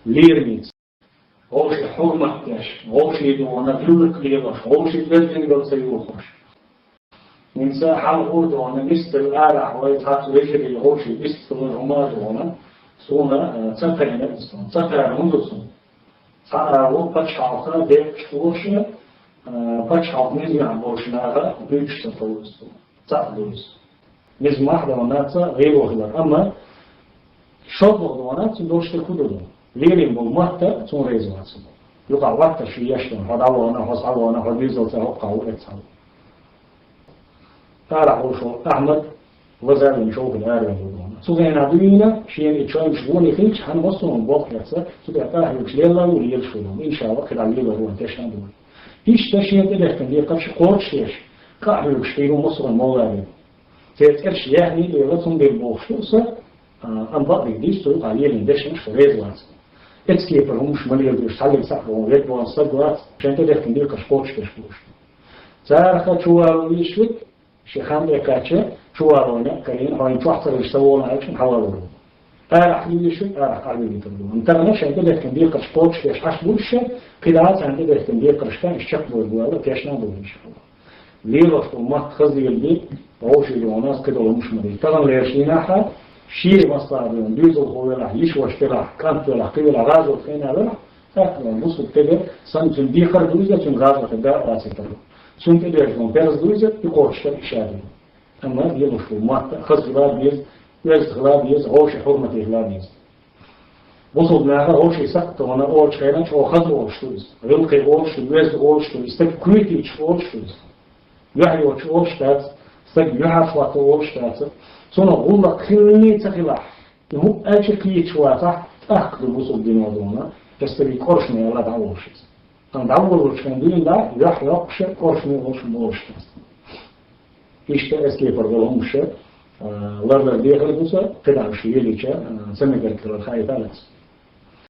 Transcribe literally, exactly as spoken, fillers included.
Лерница. Вовший хьурмат деш, вовший дона гӀиллакх лелош, вовший бездингал ца юхуш. Инца хьалхур дона мистер арахь вай цхьацца вежарий вовший бистала хӀума дона, суна, э, ца тайна, ца тайна хӀума ду суна. Цхьа агӀо пачхьалкха декъаш хулаш, э, пачхьалкха низамехь болчу наха буьйцуш ца ховлуш суна. Цхьаъ ду иза. Низамехь дона ца гӀело хилар. Амма шозлагӀа дона, цуьнан долуш дерг хӀун ду? Лерина болу матта цунна реза вац. Юкъахь латташ ю еш дона, хьо дӀавахана, хьо схьавахана, хьо дезал ца хӀокхахь ву эцхьана. Арахь волуш волу Ахьмад лазарина чӀогӀа араваьлла ву дона. Цу хенахь дуьйна, шена и чоймаш гонах хилча, хьан массо а болх эца, цу тӀе къахьоьгуш лелла ву, лелаш ву дона. Иншалла, кхидӀа лелор ву, тешна ду. Иштта шена тӀедехкина декхарш кхочушдеш, къахьоьгуш хир ву массо а молла ву. Церан цӀераш яьхний а лела, цундела бохуш ду аса, а, амма бакъдерг дийца цу юкъахь лелийна дешнаш реза вац. Эцкепара хӀумаш ма леладеш, цхьаллиг сахьт вон вет вон стаг вац, шайн тӀедехкина декхарш кхочушдеш болуш. Царах чувала вуьйш вит, шен хан тӀе кхаьчча, чувала вон некъ карийна, хьайна чохь ца хилча ца волу аьлча, хьавалур ву. Арахь вуьйш вит, арахь къахьоьгуьйтур ду. Амма тахана шайн тӀедехкина декхарш кхочушдеш Ӏаш болуш ша, кхидӀа царна тӀедехкина декхаршка, иш чекхбойла, тешна ду, иншалла. Лелош долу матта хаза лелабе, вовшийн дона аса кхидолу хӀумаш ма ду. Тахана лераш дийнахь, шен массара а дуьйна, доьзалхо велахь, йиша ваша велахь, кӀант велахь, кхин велахь, гӀазот хенахь велахь, тӀаккха бусулба стеган санна цуьнан дехар а ду иза, цуьнан гӀазот а да а ацийта ду. Цуьнан тӀедерза долу берза ду иза, и кхочушдар и ша ду. Амма лелош долу матта хаза хила беза, оьзда хила беза, вовшийн хьурмате хила беза. Бусулба наха вовшийн сакхтана олучу хенахь чӀогӀа хаза олуш ду иза. ГӀиллакхе олуш ду, оьзда олуш ду, и стаг кхетийча олуш ду иза. Юьхь йоцуш олуш дац, стаг юьхьӀаьржа хӀотто олуш дац. Цунах гӀуллакх хилла а ца хилахь, и хӀуъа аьлча кхеташ вацахь, тӀаккха ду бусулба дино дона, и стаге кӀоршаме аьлла дӀаволуш иза. Амма дӀаволучу хенахь дуьйна дӀа, юьхь йоккхуш, кӀоршаме олуш болуш дац. Иштта эцкепара долу хӀумаш, а, ларлара дехар ду аса, кхидӀа уьш елийча, а, ца мегарг хилар хаийта аса.